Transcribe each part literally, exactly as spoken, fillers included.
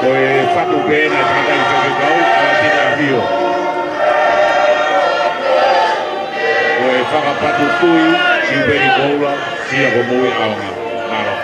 Ko e fatu pē ena ʻa e tangataʻeiki faifekau, ʻAlatini ʻAfio. Ko e fakapatu tui, Siupeli Koula, Sia ko Mui ʻAonga. Mālō.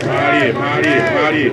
Mālie, mālie, mālie.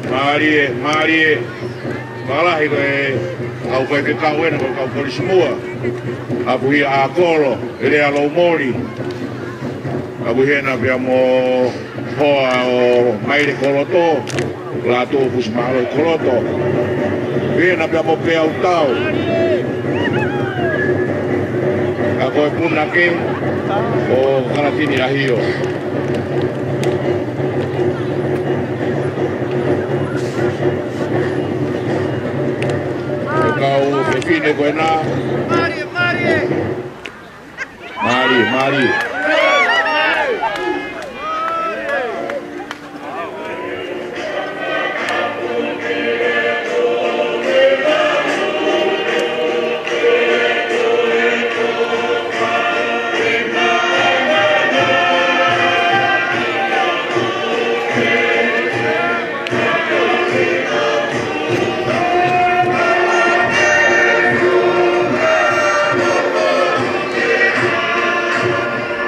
Mālie, mālie. Fakalahi ko e kau faifekau ena ko e kau Kolisi Mua. ʻApuhia ʻAkolo, Lea Loumoli. ʻApuhia ena pea mo hoa ʻo Maile Koloto, Lātū Fusimāloi Koloto. Pea ena pea mo Peautau. ʻA ko e punake ʻo ʻAlatini ʻAhio. Ko e kau fefine ko ena. Mālie, mālie.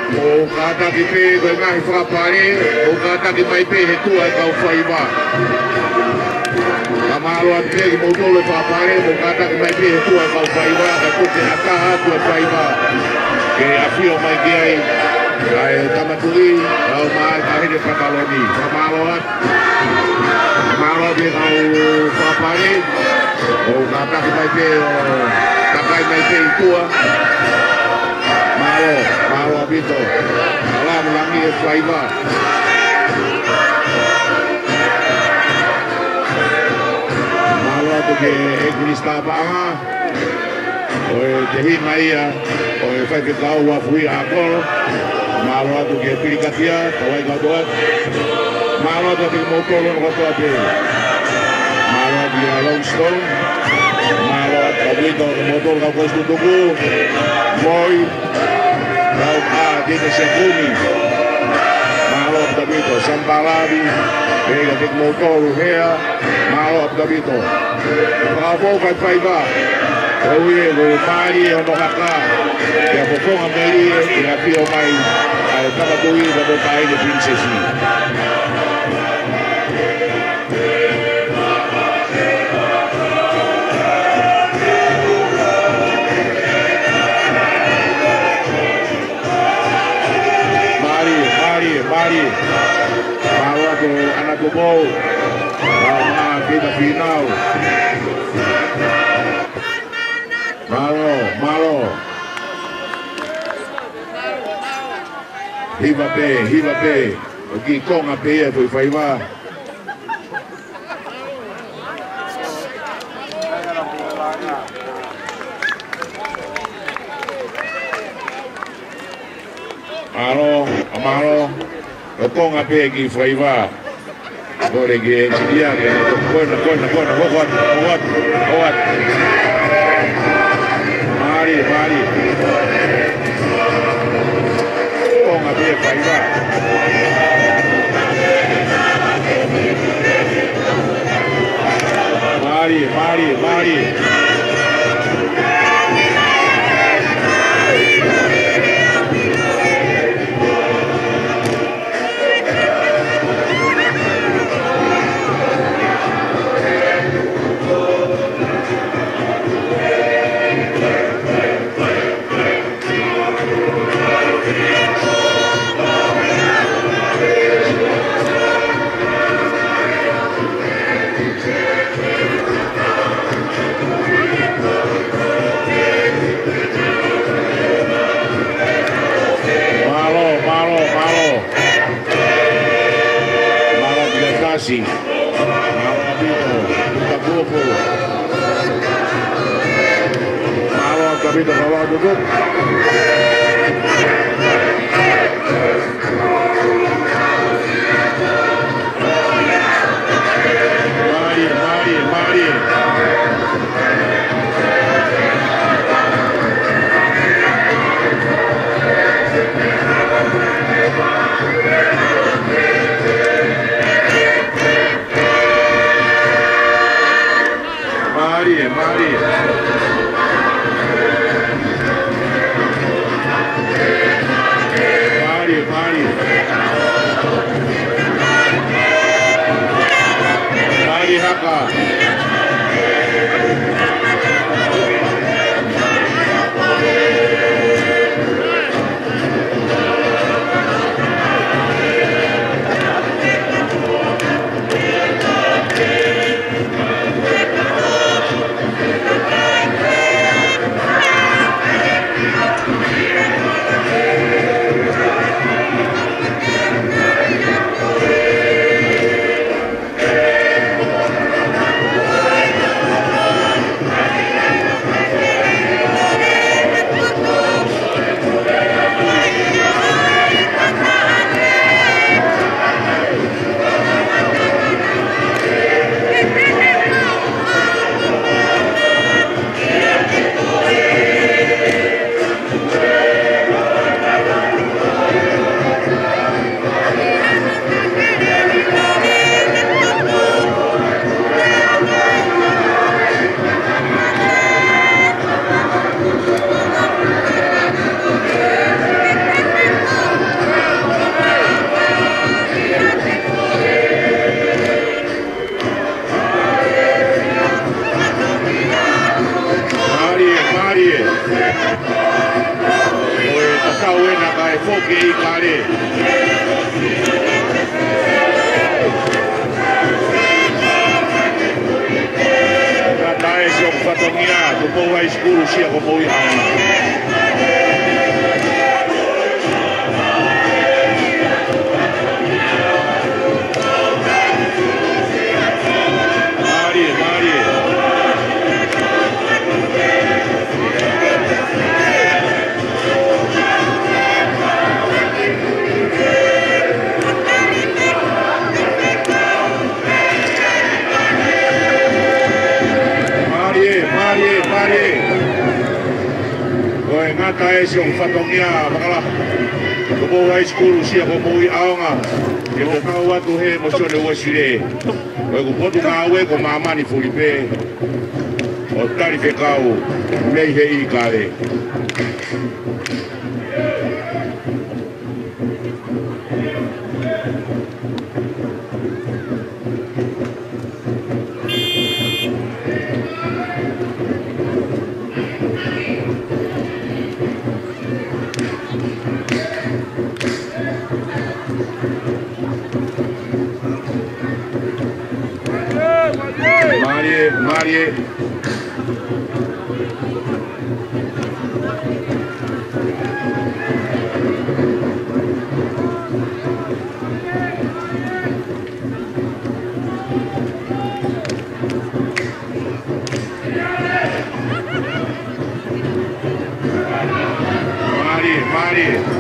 Mou kātaki pē ko e ngaahi fakapale, mou kātaki mai pē he tuʻa e kau faiva. Ka mālō atu pē kimoutolu e fakapale, mou kātaki mai pē he tuʻa e kau faiva, ka ko e ʻatā atu e faiva ke ʻafio mai ki ai ʻa e Tama Tuʻi, ʻa e Maʻa Kahene Pataloni. Ka mālō atu. Mālō atu e kau fakapale, mou kātaki mai pē ʻo takai mai pē ʻi tuʻa. Mālō, mālō ʻaupito. Lāngilangi e faiva. Mālō atu ki he ʻEiki Minisitā Paʻanga. Ko e tehina ia ʻo e faifekau ʻApuhia ʻAkolo. Mālō atu ki he pilikatia, ka ʻoku ʻikai ke u ʻoatu. Mālō atu kiate kimoutolu hono kotoa pē. Mālō atu kia Longstone. Mālō atu ʻaupito kiate kimoutolu kau kolisi tutuku. Moi. Kau ka Tita Sekuni. Mālō atu ʻaupito Sampalavi. Pehē kiate kimoutolu Hea. Mālō ʻaupito. Fakafou ki he faiva. Ko ia ʻoku mālie hono haka. Pea ko e konga melie ke ʻafio mai ʻa e Tama Tuʻi mo e Taʻahine Pilinisesi. Mālie, mālie, mālie. Mālō atu ʻAna Tupou. Mālō atu Pita Finau. Mālō, mālō. Hiva pē, hiva pē. ʻOku kiʻi konga pē ia e foʻi faiva. Mālō, mālō. ʻO konga pē ki faiva. Kole ki he engineer ke ne toko koena, koena, koena, hoko atu, hoko atu, hoko atu. Mālie, mālie. Konga pē faiva. Mālie, mālie, mālie. Mālō, mālō, mālō. Mālō Pilatasi. Mālō ʻaupito, Pita Kuopo. Mālō ʻaupito, mālō ʻaupito. Mālie, mālie, mālie. Mālie, mālie. Mālie, mālie. Mālie hake. Mālie, mālie. Ko e tatau ena kae foki ʻIkale. Ngata ʻEsi ʻoku fatongia, Tupou High School, Sia Komoui ʻAonga. Mālie, mālie. Mālie, mālie, mālie. Ko e Ngata ʻEsi ʻoku fatongia, Makalaha. Tupou High School, Sia Komoui ʻAonga. Ke tau atu he mo Sione Uesile. Ko ʻeku potungāue ko māmani fulipē ʻo tali fekau mei he ʻIkale. Mālie, mālie. Mālie, mālie.